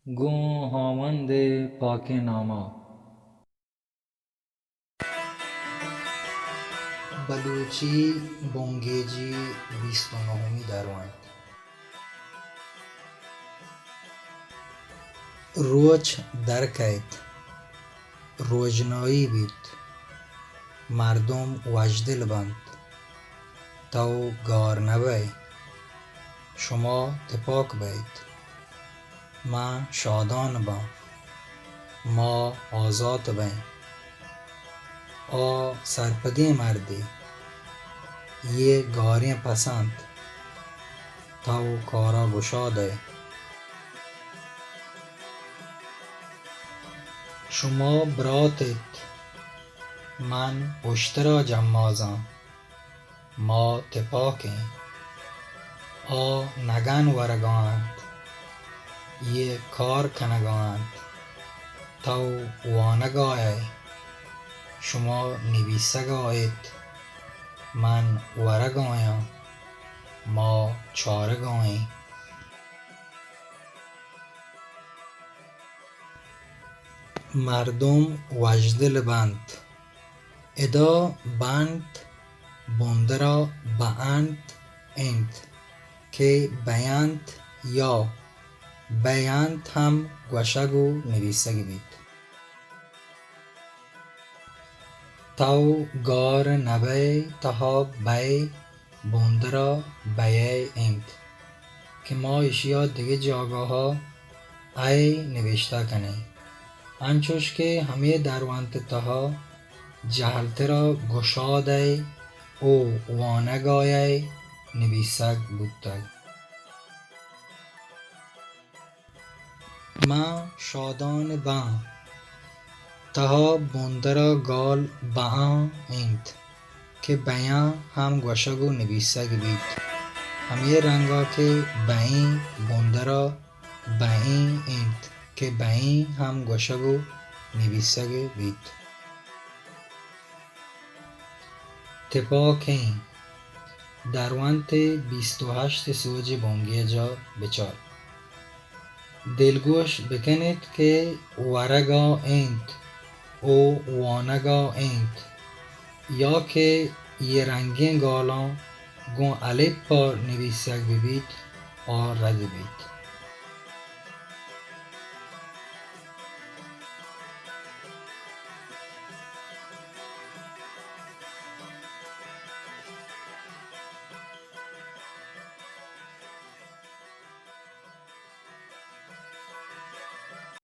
گوں ہاوند ءِ پاکیں نام ءَ۔ بلوچی بنگیجی بیست ءُ نہمی درونت۔ روچ در کئیت، روژنائی بیت، مردم وژدل بنت۔ تو گار نہ بئے، شما تپاک بئیت۔ من شادان باں، ما آزات بئیں۔ آ سرپدیں مردے، اے گاریں پس انت، تو کارا گشاد ئے۔ شما برات ات، من اشترا جمازاں، ما تپاک ایں۔ آ نگن ورگا انت، اے کار کنگا انت، تو وانگا ئے، شما نبیسگا ات، من ورگا آں، ما چارگا ایں۔ مردم وژدل بنت۔ ادا بنت بندرا بأنت انت کہ بینت یا بینت ہم گوشگ و نبیسگ بیت۔ تو گار نبئے، تہا بئے، بندرا بئے انت کہ ما ایشیا دگہ جاگہا ائے نبشتہ کنیں، انچوش کہ ہمے درونت تہا جہلترا گشاد ائے او وانگا ائے نبیسگ بوتگ۔ من شادان باں۔ تہا بندرا گال بآں انت کہ بیاں ہم گوشگ و نبیسگ بیت۔ ہمے رنگا کہ بئیں بندرا بئیں انت کہ بئیں ہم گوشگ و نبیسگ بیت۔ تپاکیں درونت بیست و ہشت سوج بنگیجا بچار۔ دلگوش بکنیت کہ ورگا انت او وانگا انت، یا کہ اے رنگیں گالاں گوں الپا نبیسگ ببیت، آ رد بیت۔